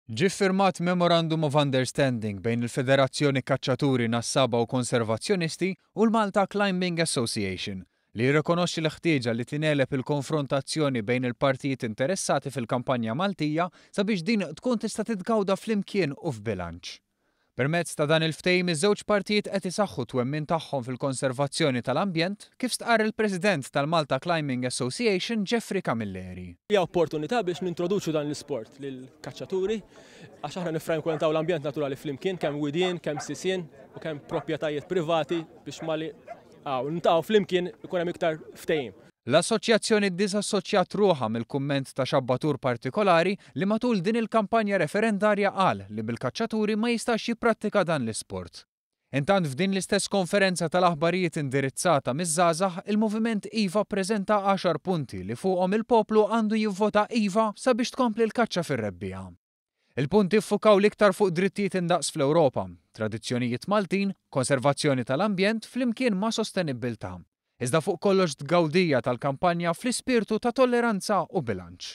Ġie ffirmat Memorandum of Understanding bejn il-Federazzjoni Kaċċaturi Nassaba u Konservazzjonisti u l-Malta Climbing Association, li jirrikonoxxi l-ħtieġa li tingħeleb il-konfrontazzjoni bejn il-partijiet interessati fil-kampanja Maltija sabiex din tkun tista' titgawda flimkien u f'bilanċ. Permezz ta' dan il-ftehim iż-żewġ partijiet qed isaħħu t-twemmin tagħhom fil-konservazzjoni tal-ambjent, kif stqarr il-President tal-Malta Climbing Association Jeffrey Camilleri. Hija opportunità biex nintroduċu dan l-isport lill-kaċċaturi għax aħna niffrenkwentaw l-ambjent naturali flimkien kemm widien, kemm sisien u kemm proprjetajiet privati biex malli niltaqgħu flimkien ikun hemm iktar ftehim. L-assoċjazzjoni ddisassoċjat ruħha mill-kumment ta' xabbatur partikolari li matul din il-kampanja referendarja qal li bil-kaċċaturi ma jistax jipprattika dan l-isport. Intant f'din l-istess konferenza tal-aħbarijiet indirizzata miż-żgħażagħ, il-Moviment Iva ppreżenta għaxar punti li fuqhom il-poplu għandu jivvota Iva sabiex tkompli l-kaċċa fir-rebbiegħa. Il-punti ffukaw l-iktar fuq drittijiet indaqs fl-Ewropa, tradizzjonijiet Maltin, konservazzjoni tal-ambjent flimkien ma' sostenibbiltà. Iżda fuq kollox tgawdija tal-kampanja fl-ispirtu ta' tolleranza u bilanċ.